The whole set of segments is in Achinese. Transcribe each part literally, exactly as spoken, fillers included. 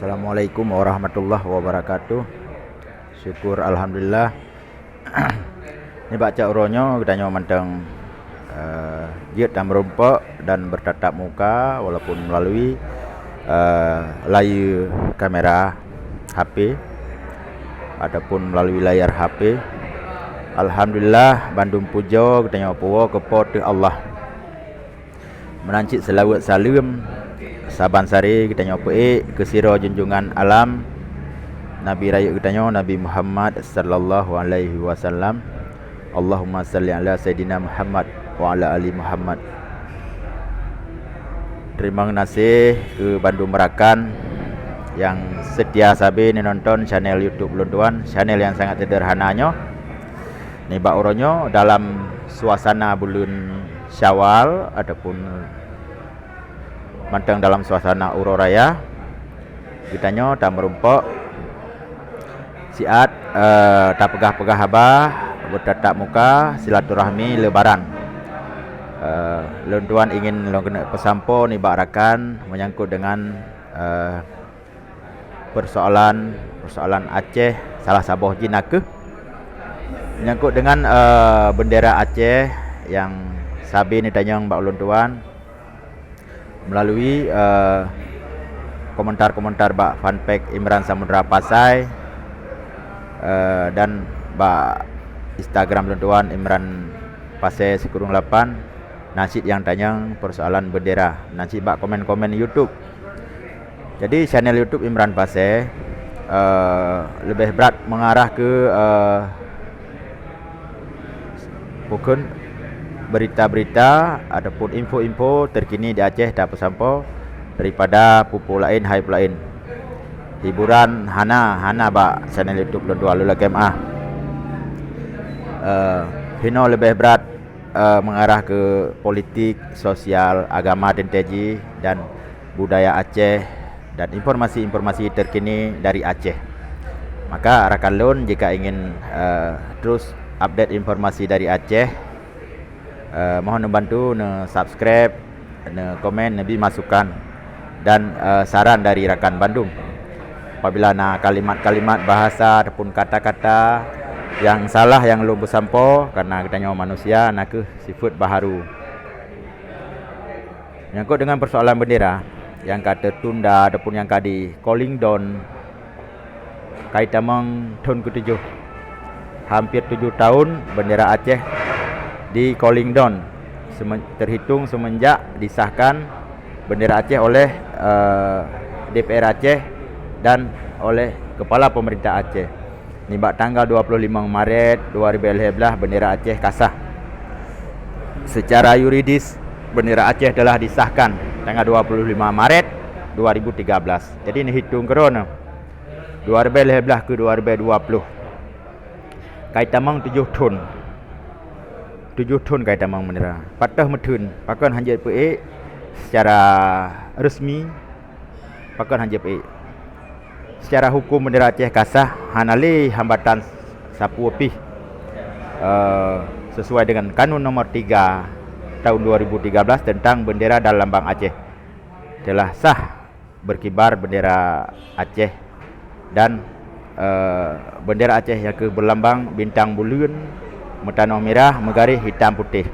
Assalamualaikum warahmatullahi wabarakatuh. Syukur alhamdulillah. Nibak cot uroe nyoe geutanyoe mantong, eh, jeuet tameurumpok dan bertatap muka walaupun melalui, eh, layar kamera H P ataupun melalui layar H P. Alhamdulillah, bandum pujoe geutanyoe puwoe keu Po teu Allah. Meunan cit seulaweuet saleuem saban sare geutanyoe peuék keu sidroe junjungan alam, Nabi rayeuk geutanyoe, Nabi Muhammad sallallahu alaihi wasallam. Allahumma salli ala Sayyidina Muhammad wa ala ali Muhammad. Teurimong gaséh keu bandum rakan nyang seutia sabe neunonton channel YouTube lôn tuan, channel nyang sangat seuderhana nyoe. Nibak uroe nyoe dalam suasana buleuen Syawal ataupun mantong dalam suasana uroe raya, geutanyoe tameurumpok siat, eh, tapeugah-peugah haba, beutatap muka, silaturahmi Lebaran. Eh, lôn tuan ingin lôn keuneuk peusampoe nibak rakan menyangkut dengan, eh, persoalan, persoalan Aceh, salah saboh jih nakeuh menyangkut dengan, eh, bendera Aceh nyang sabe neutanyong bak ulôn tuan melalui, eh, komentar-komentar bak fanpage Imran Samudra Pasai, eh, dan bak Instagram ulôn tuan Imran Pasai sikureueng lapan. Na cit nyang tanyong persoalan bendera, na cit bak komen-komen YouTube. Jadi channel YouTube Imran Pasai, eh, leubeh brat mengarah ke, eh, bukon berita-berita ataupun info-info terkini di Aceh tapeusampoe daripada peue-peue laén, hai peue laén. Hiburan hana, hana bak channel YouTube lôn tuan, lôn lakée meuáh. Eh, hino leubeh brat, eh, mengarah ke politik, sosial, agama teuntée jih dan budaya Aceh dan informasi-informasi terkini dari Aceh. Maka rakan lôn jika ingin, eh, terus update informasi dari Aceh, eh, mohon neubantu neu-subscribe, neukomen, neubi masukan dan, eh, saran dari rakan bandum. Apabila na kalimat-kalimat bahasa ataupun kata-kata nyang salah nyang lôn peusampoe, karena geutanyoe manusia nakeuh sifeuet baharu. Menyangkut dengan persoalan bendera nyang ka teutunda ataupun nyang ka di-calling down, kai tamong thon keutujôh. Hampir tujoh tahun bendera Aceh di-calling down, semen-, terhitung semenjak disahkan bendera Aceh oleh, eh, D P R Aceh dan oleh Kepala Pemerintah Aceh. Nibak tanggal dua puluh lima Maret dua ribu lima belas, bendera Aceh ka sah. Secara yuridis, bendera Aceh telah disahkan tanggal dua puluh lima Maret dua ribu tiga belas. Jadi, neuhitung keudroe nyoe, dua ribu lima belas keu dua ribu dua puluh. Kai tamong tujoh thon. Tujoh thon kai tamong bendera. Pat teuh meutheun, pakon hanjeuet peuék secara resmi, pakon hanjeuet peuék. Secara huköm bendera Aceh ka sah, hana lé hambatan sapeue pih, eh, sesuai dengan Kanun Nomor tiga tahun dua ribu tiga belas tentang bendera dan lambang Aceh. Telah sah berkibar bendera Aceh dan, eh, bendera Aceh nyang keuh berlambang bintang buleuen meutanoh mirah meugaréh hitam putéh.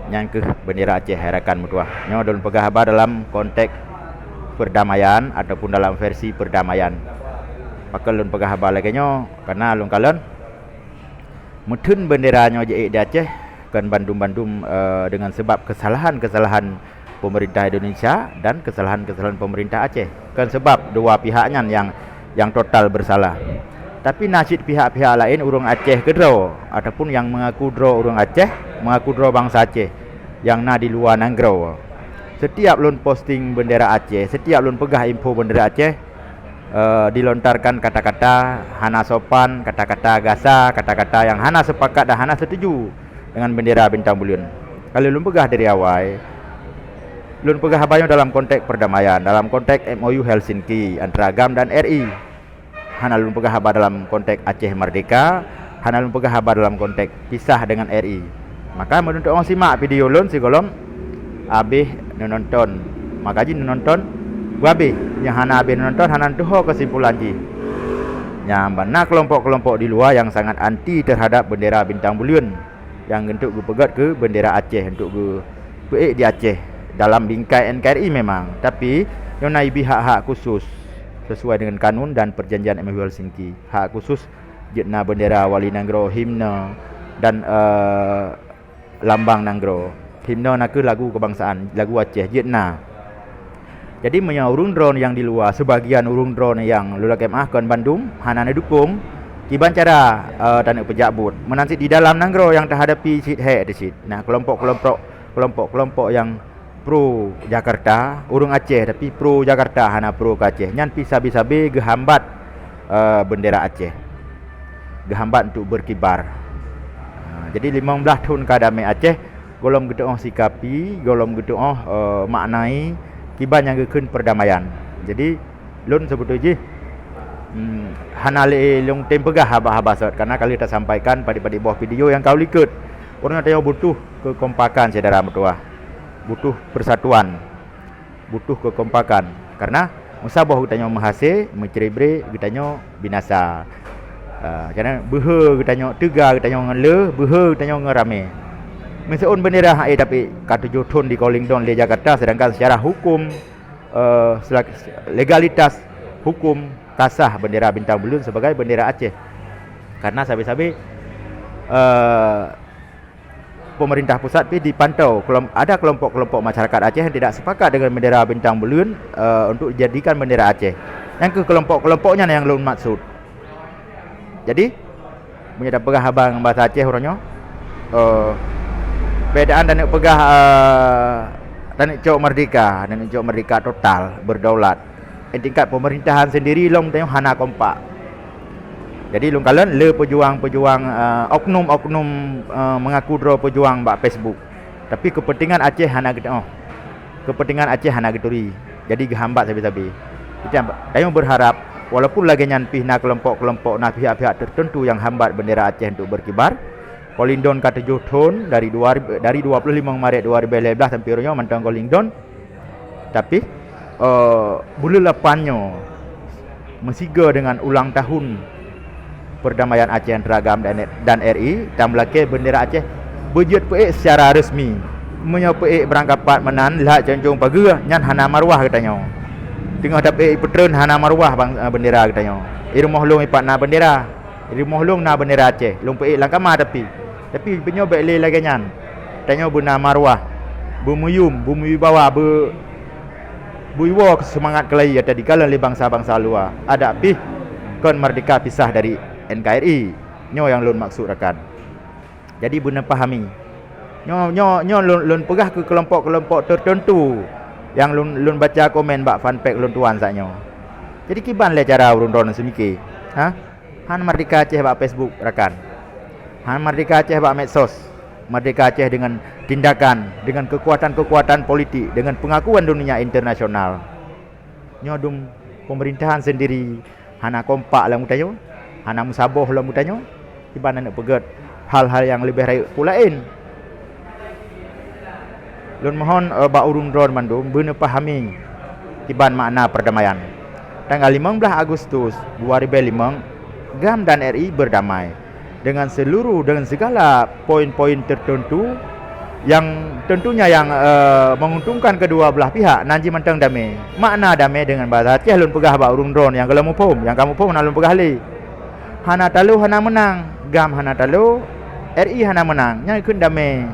Nyan keuh bendera Aceh, hai rakan meutuah. Nyoe lôn peugah haba dalam konteks perdamaian ataupun dalam versi perdamaian. Pakon lôn peugah haba lagée nyoe? Karena lôn kalon meutheun bendera nyoe jiék di Aceh kon bandum-bandum, eh, dengan sebab kesalahan-kesalahan pemerintah Indonesia dan kesalahan-kesalahan pemerintah Aceh. Kon sebab dua pihak nyan nyang, nyang total bersalah. Tapi na cit pihak-pihak laén ureuëng Aceh keudroe ataupun nyang mengaku droe ureuëng Aceh, mengaku droe bansa Aceh nyang na di luwa nanggroe. Setiap lôn posting bendera Aceh, setiap lôn peugah info bendera Aceh, eh, dilontarkan kata-kata hana sopan, kata-kata gasa, kata-kata nyang hana sepakat dan hana setuju dengan bendera bintang buleuen. Ka lheueh lôn peugah dari awai, lôn peugah haba nyoe dalam konteks perdamaian, dalam konteks M O U Helsinki antara GAM dan R I. Hana lôn peugah haba dalam konteks Aceh Merdeka, hana lôn peugah haba dalam konteks pisah dengan R I. Maka meunurot awak simak video lôn sigohlom abéh neunonton. Maka jih neunonton Babeh nyang hana habéh nonton hana tuho keusimpulan jih. Nyang bana kelompok-kelompok di luwa nyang sangat anti terhadap bendera bintang buleuen nyang geuntuk geupeugét keu bendera Aceh untuk geupeuék di Aceh dalam bingkai N K R I memang, tapi nyoe na ibi hak-hak khusus sesuai dengan kanun dan perjanjian M O U Helsinki. Hak khusus jeuet na bendera wali nanggroe, himne dan, eh, lambang nanggroe. Himne nakeuh lagu kebangsaan, lagu Aceh jeuet na. Jadi meunyoe ureuëng droeneuh nyang di luwa, sebagian ureuëng droeneuh nyang lôn lakée meu'ah kon bandum hana neudukong, kiban cara, eh, taneuk peujak buet. Meunan cit di dalam nanggroe nyang tahadapi cit hék teuh cit. Nah, kelompok-kelompok, kelompok-kelompok nyang pro Jakarta, ureuëng Aceh tapi pro Jakarta hana pro keu Aceh. Nyan pih sabe-sabe geuhambat, eh, bendera Aceh. Geuhambat untuk berkibar. Ha, jadi limong blaih thon ka damé Aceh, gohlom geutuoh sikapi, gohlom geutuoh, eh, maknai kiban nyang geukheun perdamaian. Jadi lôn seubeutôi jih, hmm, hana lé lôn tem peugah haba-haba sot karena ka lheueh tasampaikan padit-padit boh video nyang ka u likot. Ureuëng tanyoe butuh kekompakan syedara meutuwah, butuh persatuan, butuh kekompakan. Karena meusaboh geutanyoe meuhasé, meucré-bré geutanyoe binasa. Ah, karena beuhe geutanyoe teuga geutanyoe ngon le, beuhe geutanyoe ngon ramé. Meuseuen bendera hai tapi ka tujoh thon di Kolingdon lé Jakarta, sedangkan secara hukum, eh, selak-, legalitas hukum ka sah bendera bintang buleuen sebagai bendera Aceh. Karena sabe-sabe, eh, pemerintah pusat pih dipantau kelom-, ada kelompok-kelompok masyarakat Aceh yang tidak sepakat dengan bendera bintang buleuen, eh, untuk dijadikan bendera Aceh. Nyang keuh kelompok-kelompok nyan nyang lôn maksud. Jadi, meunyoe tapeugah haba ngon bahasa Aceh uroe nyoe, eh, peubedaan taneuk peugah, eh, taneuk cok merdeka, taneuk cok merdeka total, berdaulat. Di tingkat pemerintahan sendiri lom tanyoe hana kompak. Jadi lôn kalon le pejuang-pejuang, eh, oknum-oknum, eh, mengaku droe pejuang bak Facebook. Tapi kepentingan Aceh hana geutuoh. Kepentingan Aceh hana geuturi. Jadi geuhambat sabe-sabe. Jadi tanyoe berharap walaupun lagée nyan pih na kelompok-kelompok, na pihak-pihak tertentu yang hambat bendera Aceh untuk berkibar. Kolindon ka tujoh thon dari dua ribu, dari dua puluh lima Maret dua ribu lima belas sampai uroe nyoe mantong Kolindon. Tapi, eh, buleuen lapan nyoe meusigoe dengan ulang tahun perdamaian Aceh antara GAM dan, dan R I, tameulakée bendera Aceh beujeuet peuék secara resmi. Meunyoe peuék beurangkapat meunan lhak cuncueng pageue, nyan hana maruah geutanyoe. Teungoh tapeuék ipeutreun hana maruah bang-, eh, bendera geutanyoe. I rumoh lôn ipat na bendera. Di rumoh lôn na bendera Aceh, lôn peuék lam kama tapi. Tapi meunyoe bék lé lagée nyan. Tanyoe beuna maruah, beumuyum, beumuwibawa, beu-, beuiwoe seumangat keulayi ata dikalon lé bansa-bansa luwa. Adak pih kon merdeka pisah dari N K R I. Nyoe nyang lôn maksud rakan. Jadi beuna pahami. Nyoe, nyoe, nyoe lôn, lôn peugah keu kelompok-kelompok tertentu nyang lôn, lôn baca komen bak fanpage lôn tuan saat nyoe. Jadi kiban lé cara ureuëng droeneuh seumike? Ha? Hana merdeka Aceh bak Facebook, rakan. Hana merdeka Aceh bak medsos. Merdeka Aceh dengan tindakan, dengan kekuatan-kekuatan politik, dengan pengakuan dunia internasional. Nyoe dum pemerintahan sendiri hana kompak lam geutanyoe, hana meusaboh lam geutanyoe, kiban aneuk peugét hal-hal nyang leubeh rayeuk peue laén. Lôn mohon, eh, bak ureuëng droeneuh mandum beuneupahami kiban makna perdamaian. Tanggal limong blaih Agustus dua ribu lima, GAM dan R I berdamai dengan seluruh, dengan segala poin-poin tertentu yang tentunya yang, eh, menguntungkan kedua belah pihak, nan jih mantong damé. Makna damé dengan bahasa Aceh lôn peugah bak ureuëng droeneuh nyang gohlom muphom, nyang ka muphom hana lôn peugah lé. Hana talo hana meunang, GAM hana talo, R I hana meunang, nyan kheun damé.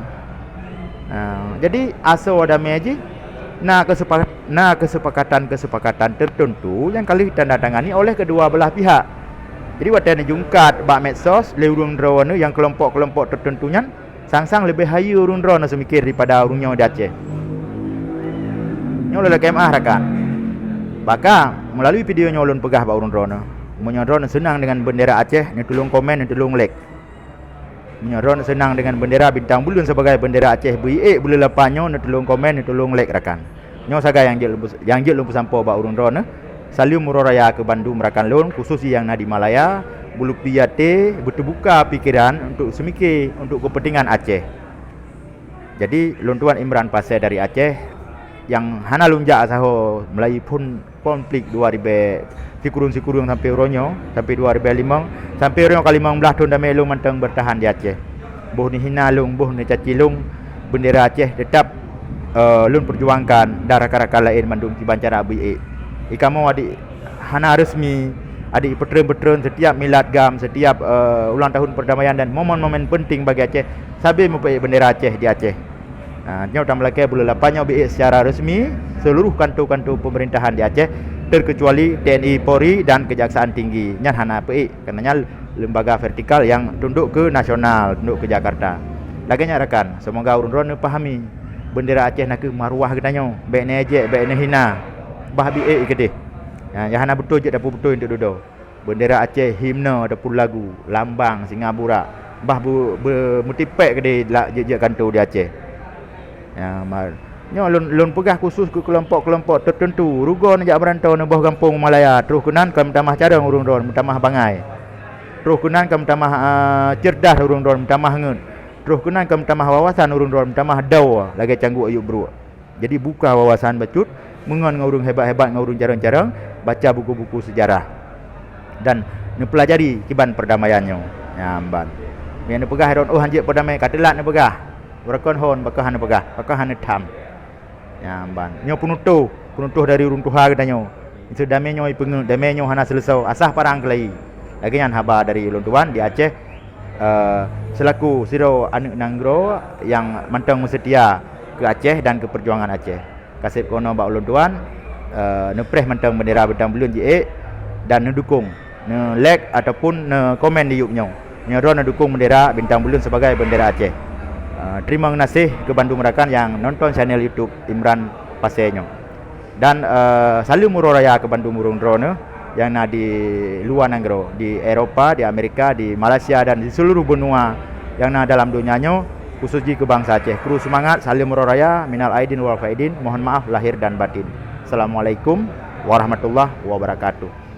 Ha, jadi asoe damé jih na keusepa-, na keusepakatan-keusepakatan tertentu nyang ka lheueh ditandatangani oleh kedua belah pihak. Jadi watée neujungkat bak medsos lé ureuëng droeneuh nyang keulompok-keulompok tertentu nyan, sang-sang leubeh hayeue ureuëng droeneuh seumike daripada ureuëng nyoe di Aceh. Nyoe lôn lakée meu'ah rakan. Maka, melalui video nyoe lôn peugah bak ureuëng droeneuh, meunyoe droeneuh seunang dengan bendera Aceh, neutulông komen, neutulông like. Meunyoe droeneuh seunang dengan bendera bintang buleuen sebagai bendera Aceh beuiék buleuen lapan nyoe, neutulông komen, neutulông like rakan. Nyoe sagai nyang jeuet lôn peus-, nyang jeuet lôn peusampoe bak ureuëng droeneuh. Saleuem uroe raya keu bandum rakan lôn, khusus nyang na di Malaya, beulupi até, beuteubuka pikeran untuk seumike untuk keupeuntengan Aceh. Jadi, lôn tuan Imran Pasé dari Aceh, nyang hana lôn jak saho mulai phon konflik dua ribèe sikureueng-sikureueng sampoe uroe nyoe, sampoe dua ribèe limong, sampoe uroe nyoe ka limong blaih thon damé lôn mantong beurtahan di Aceh. Boh neuhina lôn, boh neucaci lôn, beundera Aceh teutap, eh, lôn peujuangkan dan rakan-rakan laén mandum kiban cara beu ék. Di kamoe adik hana resmi, adik peutreun-peutreun setiap milad GAM, setiap, eh, ulang tahun perdamaian dan momen-momen penting bagi Aceh, sabe mupeuék beundera Aceh di Aceh. Ha, nyoe tameulakèe buleuen lapan nyoe beu ék secara resmi seluruh kanto-kanto peumerintahan di Aceh, terkecuali T N I, Polri dan Kejaksaan Tinggi. Nyan hana peuék, karena nyan lembaga vertikal nyang tunduk keu nasional, tunduk keu Jakarta. Lagèe nyan rakan, seumoga ureueng droeneuh neupahami, beundera Aceh nakeuh maruah geutanyoe, bèk neuejek, bèk neuhina, bah beu ék keudéh. Ha, nyang hana beutôi jeuet tapeubeutôi untuk dudoe. Beundera Aceh, himne ataupun lagu, lambang Singapura, bah bu-, bu-, meutipèk keudéh la-, jeuet-jeuet kanto di Aceh. Ya, mar. Nyoe lôn, lôn peugah khusus keu keulompok-keulompok teuteuntu. Rugoe neujak meurantô neuboh gampông u Malaya, troh keunan ka meutamah carông ureueng droeneuh, meutamah bangai. Troh keunan ka meutamah, a, ceurdas ureueng droeneuh, meutamah ngeut. Troh keunan ka meutamah wawasan ureueng droeneuh, meutamah dau lagèe cangguek yup bruek. Jadi buka wawasan bacut, meungon ngon ureueng hebat-hebat, ngon ureueng carông-carông, baca buku-buku sejarah. Dan neupeulajari kiban perdamaian nyoe. Nyan ban. Meunyo neupeugah droen, "Oh, hanjeuet perdamai," ka teulat neupeugah. Uroe kon hon, pakon hana peugah, pakon hana tham. Nyan ban. Nyoe peunutoh, peunutoh dari ureueng tuha geutanyoe. Miseue damé nyoe ipeungeut, damé nyoe hana seuleusoe, asah parang keulayi. Lagèe nyan haba dari ulôn tuan di Aceh, eh, selaku sidroe aneuk nanggroe nyang mantong meuseutia keu Aceh dan keu peujuangan Aceh. Kaseb keunoe bak ulôn tuan, eh, neupreh mantong beundera Bintang Buleuen jiék dan neudukong, neu-like ataupun neukomen di yup nyoe. Nyoe droe neudukong beundera Bintang Buleuen sebagai beundera Aceh. Eh, teurimong geunaséh keu bandum rakan nyang nonton channel YouTube Imran Pasé nyoe. Dan, eh, saleuem uroe raya keu bandum ureueng droeneuh nyang na di luwa nanggroe, di Eropa, di Amerika, di Malaysia, dan di seuluruh benua nyang na dalam donya nyoe, khusus jih keu bansa Aceh. Kru seumangat, saleuem uroe raya, minal aidin wal faidin, mohon maaf lahir dan batin. Assalamualaikum warahmatullahi wabarakatuh.